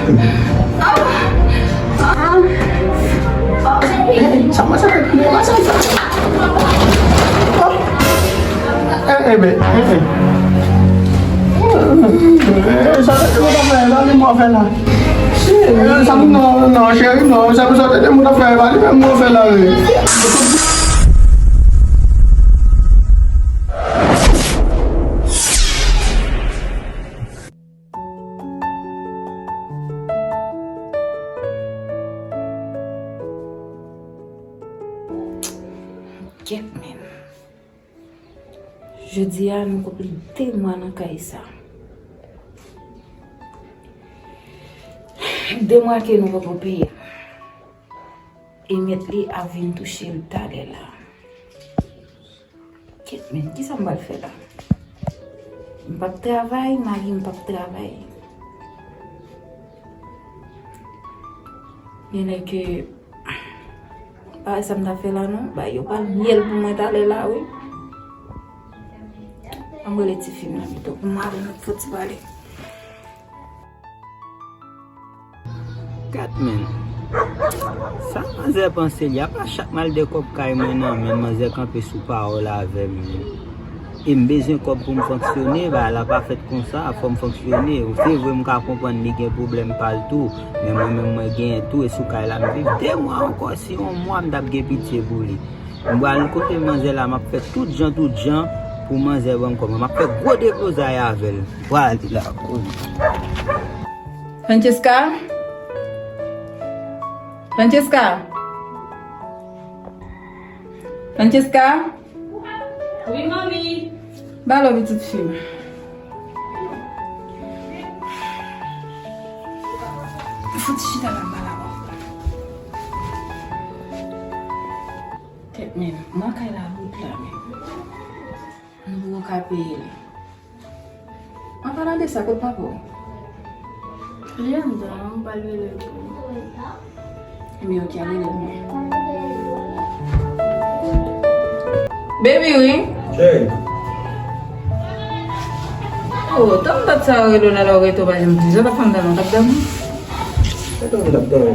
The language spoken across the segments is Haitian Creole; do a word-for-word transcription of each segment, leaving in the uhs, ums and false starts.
Sa mwen sa fè kile, mwen sa fè. Eh, eh, ben, eh, eh. Eh, sa te mwen ta fè la, li mwen fè la. Si, eh, sa m nan, nan, cheri, non, sa m sa te mwen ta fè la, li menm mwen fè la, wi. Kèt menm. Jodi a, nou konpli de mwa nan kay sa. De mwa ke nou poko peye. E mèt li ap vin touche l talè la. Kèt, men, kisa m pral fè la? M p ap travay, mari m p ap travay. Genlè ke, pa wè sa m ta fè la non, bay yo pral myèl pou mwen talè la, wi. Ann rele tifi m nan pito pou mari m fouti pale. Gad men. Sa manzè panse li a, pa chak m al de kòb kay mwen nan men manzè kanpe sou pawòl avè m. E m bezwen kòb pou m fonksyone, bagay la pa fèt konsa, fò m fonksyone. Se vre m ka konprann li gen pwoblèm pa l tou, men mwen menm mwen genyen tou, e sou kay la m viv. De mwa ankò, si yon mwa m t ap gen pitye pou li. M pral kote manzè la, m ap fè tout jan, tout jan pou manzè ban m kòb mwen. M ap fè gwo deblozay avè l. Pral la. Francesca? Francesca? Francesca? Wi, manmi. Ba lò pitit fi m. Fout chita la, ba la. Kèt men, mwa kay la bout la men. Nou poko ka peye l. An palan de sa, kot papa w? Li anndan, m pral rele l pou ou. Ebyen, ok, al rele l pou mwen. Baby, wi. Cheri. Oh, tanm dat sa yo rele w la, lè w rete w pa janm di. Sa t ap fè m tande w t ap dòmi? Mwen te konn t ap dòmi.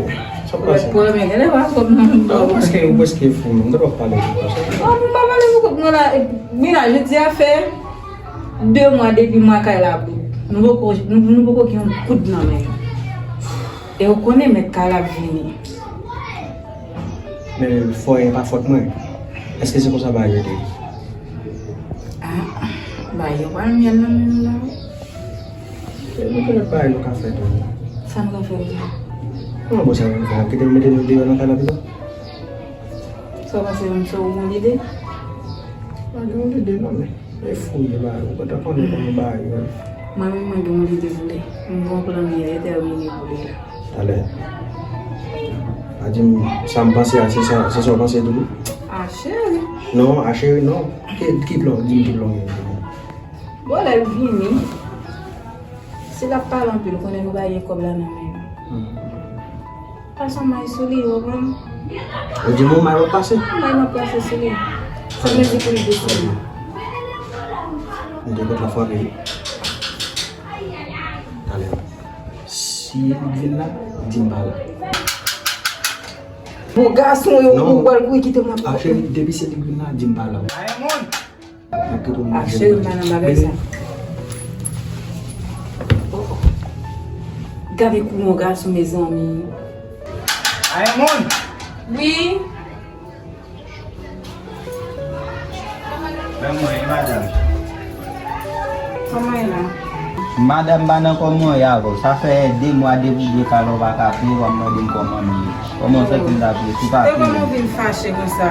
Sa k pase? Ou wè pwoblèm yo genlè pa twòp non. Non, ou prèske, ou prèske fou, non. M te p ap pale pou kont sa. Oh, m pa pale pou kont mwen la. Mila, jodi a fè de mwa depi mwa kay la bout. Nou poko, nou, nou poko gen yon goud nan men nou. E ou konnen mèt kay la ap vini. Men fò e pa fòt mwen. Èske se konsa bagay yo te ye? Ah, bagay yo pa myèl nan men nou la, wi. E nou konnen bagay nou ka fè tou. Sa nou ka fè konsa? Kòman bon sa nou fè? Kite nou mete nou deyò nan kay la pito? Sa w panse menm, se ou gon lide? Pa gen yon lide non, men e fou ye bagay, ou pa ta konnen kòman bagay yo ye. Mwen menm, mwen gen yon lide pou li. Mwen gen yon plan byen detèmine pou li la. Talè. Pa di m sa m panse a, se sa, se sa w panse tou? A cheri. Non, a cheri, non. Ki, ki plan? Di m ki plan w gen pou li. Bon, lè l vini, si l ap pale anpil, konnen nou pa gen kòb la nan men nou. Hmm. Pase yon may sou li, ou konprann? Ou di m yon may w ap pase? Yon may m ap pase sou li. Sa vle di pou li dous sèlman. M te kontan frape. Talè. Si li vin la, di m pa la. Bon, gason yo, non. Ou pral kouri kite m ap. Achte, depi se li vin la, di m pa la. Ayen moun. Ah, cheri, m pa nan bagay sa. Oh, oh. Gade kouman gason, mezanmi. Ayen moun. Wi. Men mwen, e madanm. Kòman e la? Madanm pa nan kòman w ye avè w. Sa fè de mwa depi w dwe kale w pa ka peye, w ap mande m kòman m ye. Kòman w santi m ta peye? Si w pa peye. E kòman w vin fache konsa?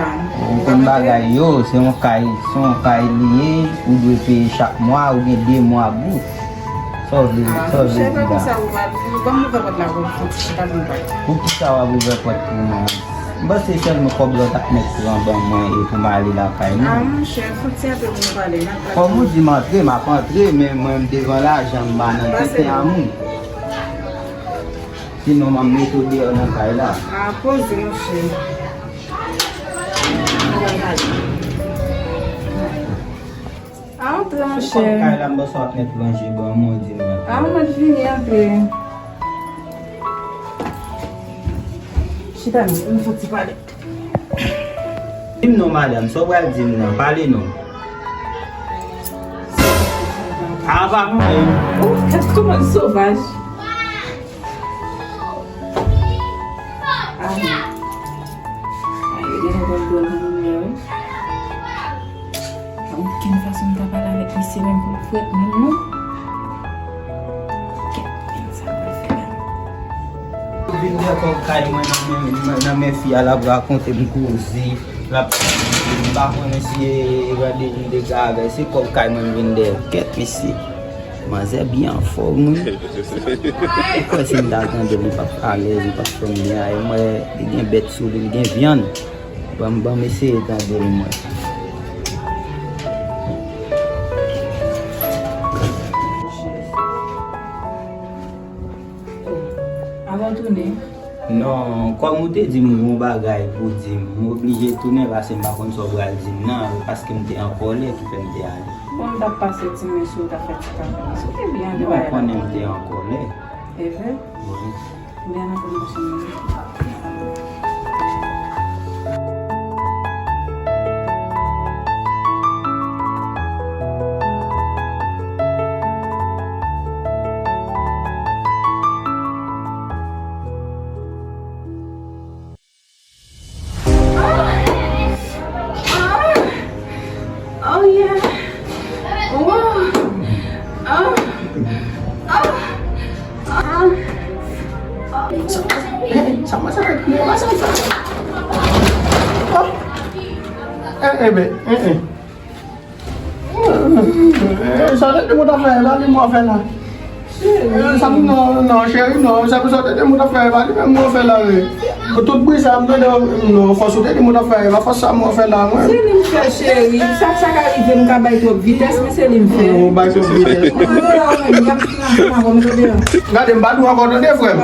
Ou konn bagay yo, se yon kay, se yon kay li ye, ou dwe peye chak mwa, ou gen de mwa bout. Sa w vle, sa w vle di la? Monchè, pa konsa, ou pa, ou ban m ouvè pòt la pou ou, pou ou pa vin bay. Poukisa w ap ouvè pòt pou mwen? M panse sèlman kòb la w t ap mèt pran ban mwen e pou m ale lakay nou. Ah, monchè, fouti apre pou nou pale, n ap pale. Kòm ou di m antre, m ap antre, men mwen m devan lajan, m pa nan tenten a moun. Sinon, m ap mete w deyò nan kay la. Ah, poze, monchè. Ah, antre, monchè. Kòb kay la, m panse w ap mèt ranje ban mwen, ou di m antre. Ah, ou mèt vini antre. Chita non, pou m fè ti pale. Di m non, madanm, sa w pral di m nan? Pale non. A, pa mwen. Oh, gad kòman l sovaj. Ah. Ay, yo genlè pral dòmi nan wi. Pa okenn fason m ta pale avèk misye menm pou l frèt menm non. Kèt, men sa pral fè la. Vin dèyè kòb kay mwen nan men, nan men fi a, l ap rakonte m koze, l ap, m pa konnen si e randevou m te gen avè l, se kòb kay mwen m vin dèyè. Kèt, mesye. Manzè byen anfòm, wi. Ou kwè si m ta tande l, li p ap alèz, li p ap fè m byen? A, e mwen, li gen bèt sou li, li gen vyann. Ban m, ban m eseye tande l, mwen. Avan w tounen? Non, kòm ou te di m yon bagay pou di m, m oblije tounen paske m pa konn sa w pral di m nan, paske m te an kòlè ki fè m te ale. Bon, m t ap pase ti men sou w, t ap fè ti kafe. Ou te byen de bagay la. Ou konnen m te an kòlè. E vre? Wi. Byen nan kòm machin nan. Oh yeah. Wow. Oh. Oh. Oh. Oh. Sa, sa, sa, sa, sa, sa, sa. Oh. Eh, eh, ben, eh, eh. Eh, sa te di mwen ta fè la, li mwen fè la. Eh, sa non, non, cheri, non, sa pou sa te di mwen ta fè la, li menm mwen fè la, wi. Tout bri sa, m tande, non, fòs ou te di mwen ta fè la, fòs sa mwen fè la, mwen. Se li m fè, cheri. Sa, sa ka rive, m ka bay twòp vitès, men se li m fè. Ou bay twòp vitès. Gade, m pa di w ankò, tande, frè m.